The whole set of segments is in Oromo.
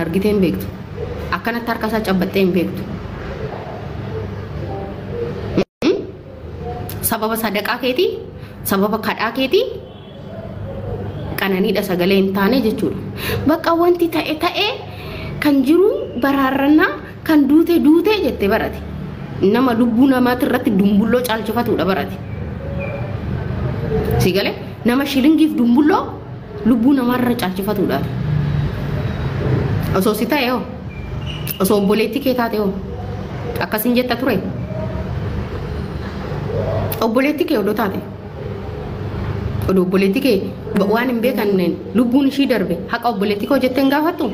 Argitee hin beektu. Akkanatti harka isaa cabbattee hin beektu. Sababa sadaqaa keetii, sababa kadhaa keetii qananiidha sagalee hin taane jechuudha. Bakka wanti ta'e ta'e kan jiru baraarrannaa kan duute duute jettee barate. Nama lubbuu namaati irratti dumbulloo caalchifatudha barate. Si galee nama shilingiif dumbulloo lubbuu namaarra caalchifatudha. Osoo si ta'e hoo, osoo obboleettii kee taate hoo, akkasin jetta ture. Obboleettii kee odoo taate, odoo obboleettii kee waan hin beekamneen lubbuun ishii darbe, haqa obboleettii koo jettee hin gaafattu,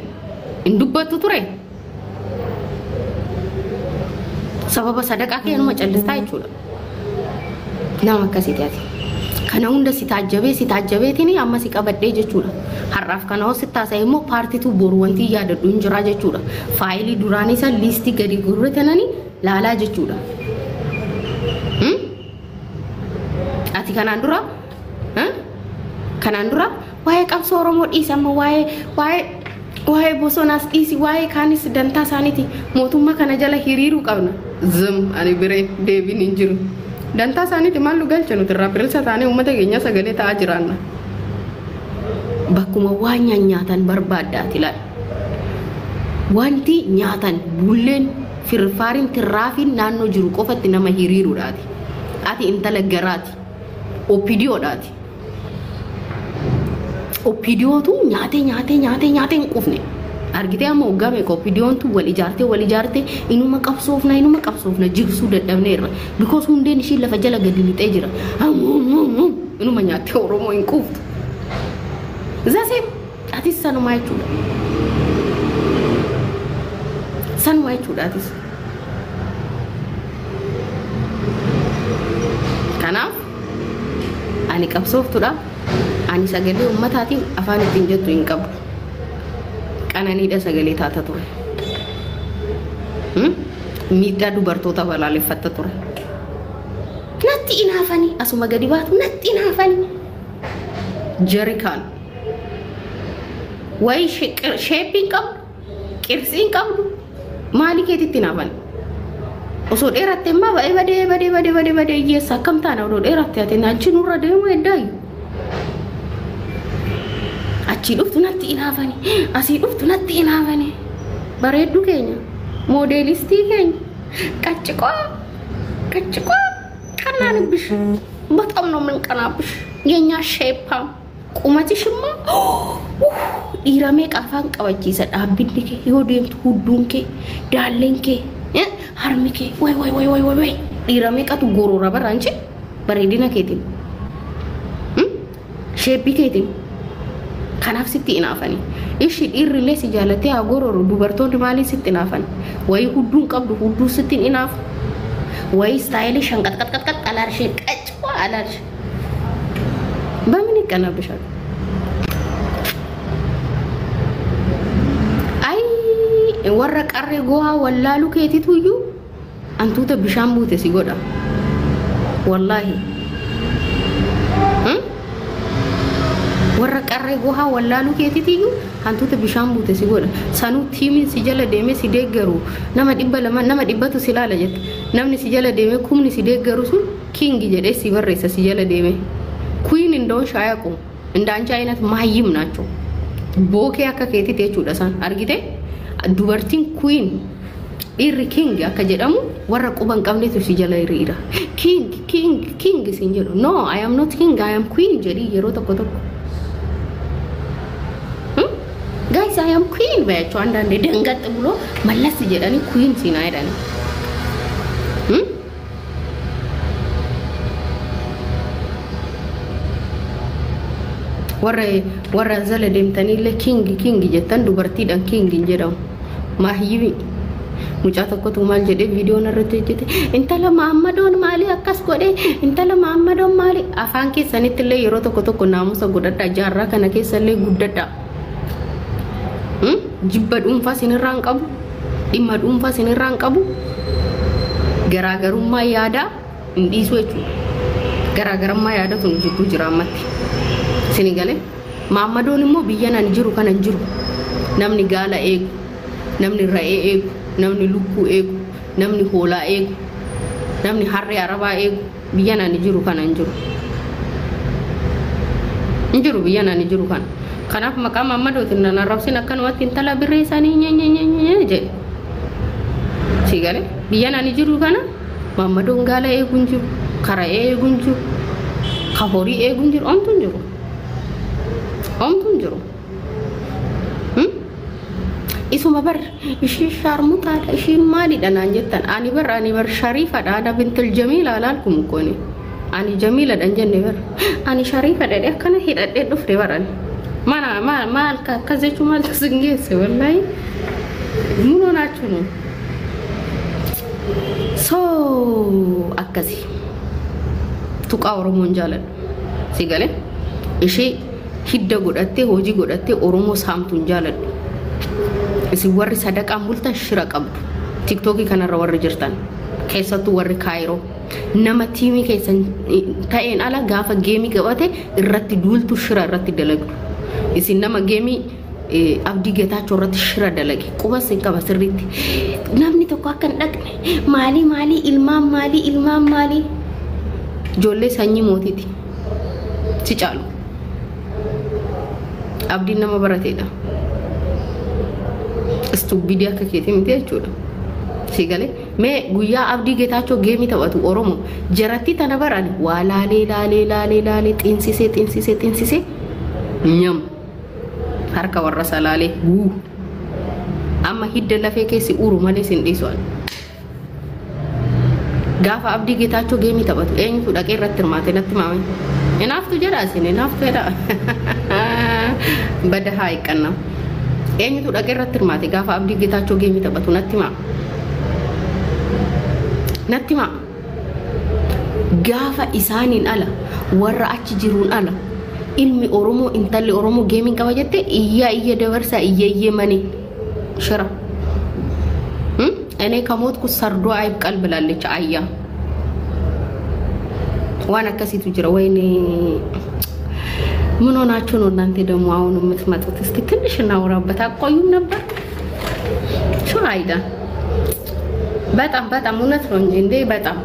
hin dubbattu ture. Sababa sadaqaa kee numa callistaa jechuudha. Nama akkasiiti ati. Kana hunda si taajjabee si taajjabeetiin amma si qabadhee jechuudha. Har'aaf kana hoo sitti haasa'e immoo paartiitu boru wanti yaadadhu hin jira jechuudha. Faayilii duraanii san liistii gadi gurratananii laalaa jechuudha. Ati kanaan dura waa'ee qabsoo Oromoo dhiisi, amma waa'ee bosonaas dhiisi, waa'ee kaanis dantaa isaaniiti, mootummaa kana jala hiriiruu qabna. Zim ani biree deebiin hin jiru. Dantaa isaaniiti, maal nu galcha? Nuti irraa bilisa taanee uummata keenya sagalee ta'aa jiraanna. Bakkuma waan nyaatan barbaaddaati laal. Wanti nyaatan bulleen firfaariin tirraafiin naannoo jiru qofatti nama hiriiruudhaati. Ati intala garaati. OPDOdhaati. OPDOtu nyaatee nyaatee nyaatee nyaatee hin quufne. Argitee, amma waggaa meeqa OPDOntu wal ijaartee wal ijaartee inuma qabsoofna, inuma qabsoofna, jigsuu dadhabneerra. Because hundeen ishii lafa jala gadi lixee jira. Inuma nyaattee Oromoo hin quuftu. Zasee atis sanumaa jechuudha. Sanumaa jechuudha atis. Kanaaf ani qabsooftuudha. Ani sagalee uummataatiin afaan ittiin jettu hin qabu. Qananiidha sagalee taata ture. Miidhaa dubartoota balaaleffatta ture. Natti inaafanii asuma gadi baatu, natti inaafanii. Jerikaan. Wayi shape iin qabdu, qirtsiin qabdu, maalii keetitti inaafan? Osoo dheeratte immoo ba'ee badee badee badee badee badee hiyyeessa akkam taana? Odoo dheeratte ati achi nurra deemu heddaayu. Achii dhuftu natti inaafanii, asii dhuftu natti inaafanii. Bareedduu keenya, moodeelistii keenya, qacciqoo, qacciqoo, ቀናንብሽ፣ በጣም ነው የምንቀናብሽ። የኛ ሼፓ ቁመትሽማ dhiira meeqa afaan qabachiisa. Dhaabbinni kee yoo deemtu, hudduun kee, daalleen kee, harmi kee, way way way way way way, dhiira meeqatu gorora bara anchi bareedina keetiin, shape ii keetiin. Kanaaf sitti inaafani. Ishi dhiirrillee si jaalatee haa gororu, dubartoonni maaliin sitti inaafan? Wayii hudduun qabdu, hudduu sitti inaafu. ወይ style ሸንቀጥቀጥቀጥቀጥ አላልሽ፣ ቀጭ አላልሽ፣ በምን ይቀናብሻል? አይ warra qarree go'aa wallaaluu keetitu iyyuu antuuta bishaan buute si godha. Wallaahi. Warra qarree go'aa wallaaluu keetitu iyyuu hantuuta bishaan buute si godha. Sanuu tiimiin si jala deemee si deeggaru nama 200, nama 100tu si laala jette. Namni si jala deemee kumni si deeggaru sun king jedhee si barreessa si jala deemee. Queen እንደሆንሽ አያውቁም። እንደ አንቺ አይነት ማይም ናቸው። Bookee akka keetiiti jechuudha isaan, argite? Dubartiin queen, dhiirri king akka jedhamu warra quba hin qabnetu si jala hiriira. King, king, king siin jedhu. No, I am not king, I am queen jedhii yeroo tokko tokko. Guys, I am queen በያቸው። አንዳንዴ ደንገጥ ብሎ መለስ jedhanii queen siin jedhani. Warra jala deemtanii king king jettan, dubartiidhaan king hin jedhamu. Maahiyyi mucaa tokkotu maal jedhee viidiyoon irratti hojjete, intala Maammadoon maalii akkas godhe, intala Maammadoon maalii. Afaan keessanitti illee yeroo tokko tokko naamusa godhadhaa, jaarraa kana keessa illee guddadhaa. Jibba dhuunfaa sinirraa hin qabu, dhimma dhuunfaa sinirraa hin qabu, garaagarummaa yaadaa hin dhiisu jechuudha. Garaagarummaa yaadatu nu jidduu jira ammatti. Sini galee Maammadoon immoo biyya nan jiru kana hin jiru. Namni gaala eegu, namni ra'ee eegu, namni lukkuu eegu, namni hoolaa eegu, namni harree arabaa eegu biyya nani jiru kana hin jiru. Hin jiru biyya nani jiru kana. Kanaaf maqaa Maammadootiin nan arrabsin akkanumatti intala birree isaanii nyenyenyenye jedhe. Si galee biyya nani jiru kana Maammadoon gaala eegu hin jiru, kara'ee eegu hin jiru, ka horii eegu hin jiru, omtu hin jiru. Omtu hin jiru. Isuma bar ishii shaarmutaadha, ishiin maalidha naan jettan. Ani bar shariifadha, ana bintil jamiila alaalkum kooni. Ani jamiiladha hin jenne bar. Ani shariifadha jedhee akkana hidhadhee dhufte bar ani. Mana maal maal akkas jechuun maal sin geesse wallaahi. ምን ሆናችሁ ነው? So akkasi tuqaa Oromoon jaaladhu. Si galee ishee hidda godhattee hojii godhattee Oromoo saamtuun jaaladhu. Isin warri sadaqaan bultan shira qabdu. Tiktookii kanarra warri jirtan, keessattuu warri Kaayiroo, nama tiimii keessan ta'een ala gaafa geemii qabate irratti duultu, shira irratti dalagdu. Isin nama geemii Abdii Geetaachoo irratti shira dalage quba sin qaba sirriitti. Namni tokko akka hin dhaqne maalii maalii ilmaan maalii ilmaan maalii ijoollee sanyii mootiiti si caalu. Abdiin nama barateedha. Stupidii akka keetii miti jechuudha. Si galee mee guyyaa Abdii Geetaachoo geemii taphatu Oromoo jaratti tana baran waa laalee laalee laalee laalee xinsisee xinsisee xinsisee nyam harka warra salaalee guu amma hidda lafee keessi uru malee sin dhiisu. Gaafa Abdii Geetaachoo geemii taphatu eenyutu dhaqee irratti hirmaate natti maame? Hinaaftu jedha isin, hinaaftu jedha. Bada haa hiqqanna. Eenyutu dhaqee irratti hirmaate gaafa Abdii Geetaachoo geemii taphatu natti himaa? Natti himaa. Gaafa isaaniin ala, warra achi jiruun ala, ilmi Oromoo intalli Oromoo geemiin qaba jette iyyaa iyya dabarsaa iyya iyya manii shira. እኔ ከሞትኩ ሰርዶ አይብቀል ብላለች አያ። waan akkasiitu jira. ወይኔ ምን ሆናችሁ ነው እናንተ ደግሞ አሁን የምትመጡት? እስኪ ትንሽ እናውራበት። አቆዩም ነበር ሹር አይዳ በጣም በጣም እውነት ነው እንጂ እንዴ በጣም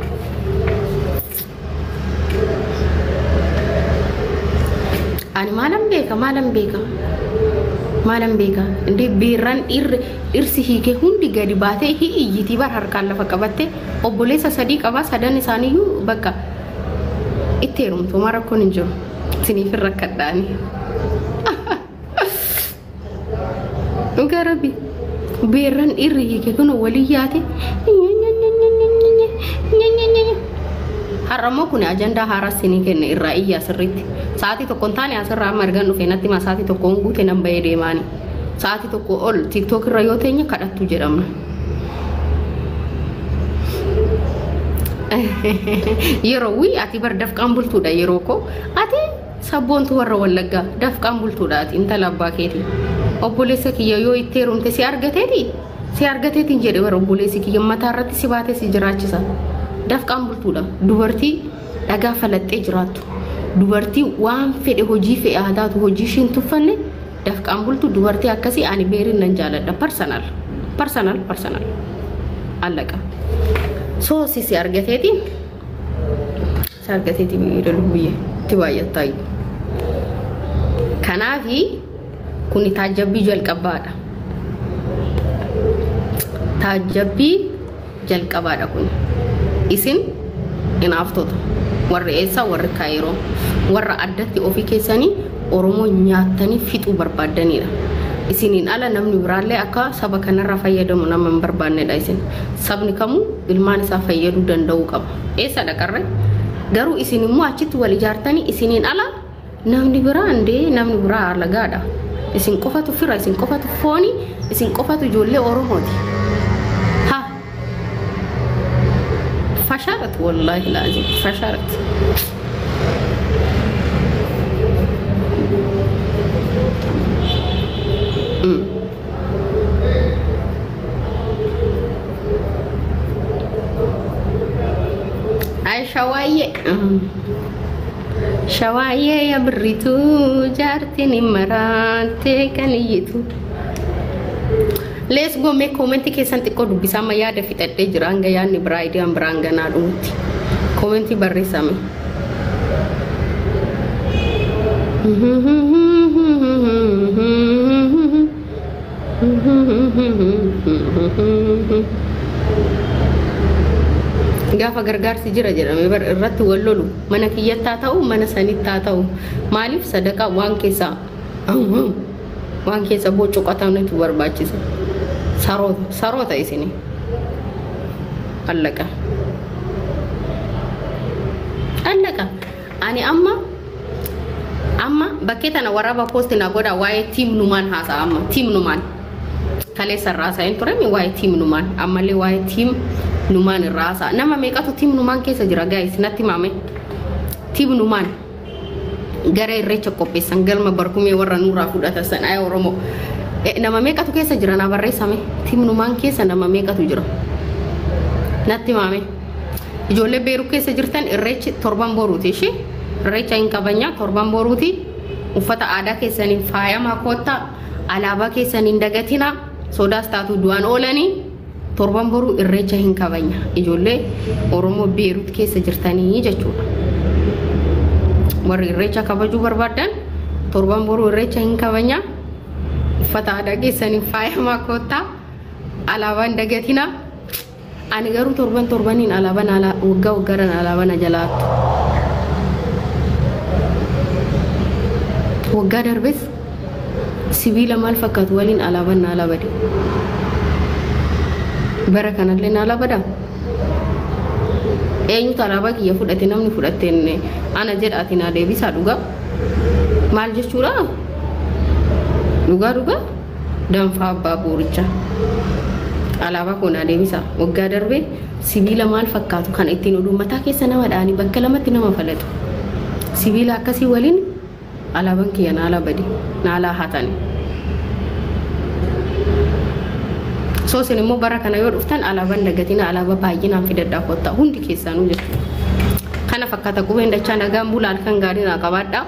ani maalan beeka, maalan beeka, maalan beeka እንዴ? Beerran dhirsi hiike hundi gadi baatee hi iyyitii bar harkaan lafa qabatte. Obboleessa sadii qabaa, sadan isaaniiyyuu bakka itti heerumtu. Homaa rakkoon hin jiru, isiniif hin rakkadhaani. Dhugaa rabbi, beerran dhiirri hiike kun walii yaate. Har'ammoo kun ajandaa haaraa isinii kenne irraa iyyaa sirriitti. Sa'aatii tokko hin taane asirraa amma ergan dhufe natti himaa, sa'aatii tokkoon guute nan bahee deemaani. Sa'aatii tokko ol TikTok irra yoo teenye kadhattu jedhamna. Yeroo wii ati bar dafqaan bultuudha, yeroo koo ati sabboontu warra Wallaggaa dafqaan bultuudha. Ati intala abbaa keeti. Obboleessa kiyya yoo itti heerumte si argateeti, si argateetiin jedhe bara, obboleessi kiyya mataa irratti si baatee si jiraachisa. Dafqaan bultuudha, dubartii dhagaa falaxxee jiraattu, dubartii waan fedhe hojii fe'e haa taatu hojii ishiin tuffanne, dafqaan bultu, dubartii akkasii ani beerin nan jaaladha. Personal, personal, personal allaqa. So si argateetiin, si argateetiin miidha lubbiyye itti baay'attaayu. Kanaafi kuni taajjabbii jalqabaadha. Taajjabbii jalqabaadha kun. Isin hinaaftota warri eessaa, warri Kaayiroo, warra addatti ofii keessanii Oromoo nyaattanii fixuu barbaaddanidha. Isiniin ala namni biraallee akka saba kanarraa fayyadamu nama hin barbaannedha isin. Sabni kamuu ilmaan isaa fayyaduu danda'uu qaba. Eessa dhaqarre? Garuu isin immoo achitti wal ijaartanii isiniin ala namni biraa indee namni biraa alagaadha. Isin qofatu fira, isin qofatu fooni, isin qofatu ijoollee Oromooti. Ha! Fasharat, wallaahi laazim fasharat. Ay shawaayyee. Shawaayyee ya birritu jaartiin maraantee kan iyyitu. Let's go. Mee koomentii keessan xiqqoo dubbisaa, amma yaada fixadhee jira, hanga yaadni biraa idiyaan biraan ganaa dhumutti. Koomentii barreessame. Gaafa gargaarsi jira jedhame bar irratti wal lolu, mana kiyyattaa ta'u, mana sanittaa ta'u, maaliif sadaqaa waan keessa bocoqatamnetu barbaachisa. Saroota, saroota isini. Allaqa. Allaqa. Ani amma bakkee tana waraaba post na godha. Waa'ee team numaan haasa'a amma, team numaan. Kaleessa irraa haasa'een ture waa'ee team numaan, ammallee waa'ee team numaan irraa haasa'a. Nama meeqatu team numaan keessa jira, guys? Natti himame. Team numaan gara irreecha qopheessan, galma barkumee warra nuuraa fudhatan san, ayya Oromoo. Nama meeqatu keessa jira? Na barreessame. Team numaan keessa nama meeqatu jira? Natti himame. Ijoollee Beeruu keessa jirtan, irreechi torban boruuti ishee. Irreecha hin kabajnaa torban boruuti. Uffata aadaa keessaniin faayamaa koottaa. Alaabaa keessaniin dagatinaa. Sodaas taatu du'aan oolanii torban boruu irreecha hin kabajna. Ijoollee Oromoo Beerut keessa jirtanii jechuudha. Warri irreecha kabajuu barbaadan, torban boruu irreecha hin kabajna. Uffata aadaa keessaniin faayamaa koottaa. Alaabaan dagatinaa. Ani garuu torban torbaniin alaabaan alaa, waggaa waggaadhaan alaabaan jalaattu. Waggaa darbes sibiila maal fakkaatu waliin alaabaan na alaa bade. Bara kanallee na alaa badaa? Eenyutu alaabaa kiyya fudhate? Namni fudhatteen ana jedha, ati naa deebisaa dhugaa. Maal jechuudha? Dhugaa dhugaa danfaa abbaa boorichaa. Alaabaa koo naa deebisa. Waggaa darbe sibiila maal fakkaatu kan ittiin oduu mataa keessa nama dha'anii bakka lamatti nama falatu. Sibiila akkasii waliin alaabaan kiyya naalaa bade, naalaa hatani. So isin immoo bara kana yoo dhuftan alaabaan dagatina, alaabaa baay'inaan fidadhaa kottaa hundi keessaanuu jechuudha. Kana fakkaata qubeen dachaa. Nagaan bulaa, halkan gaarii naa qabaadhaa.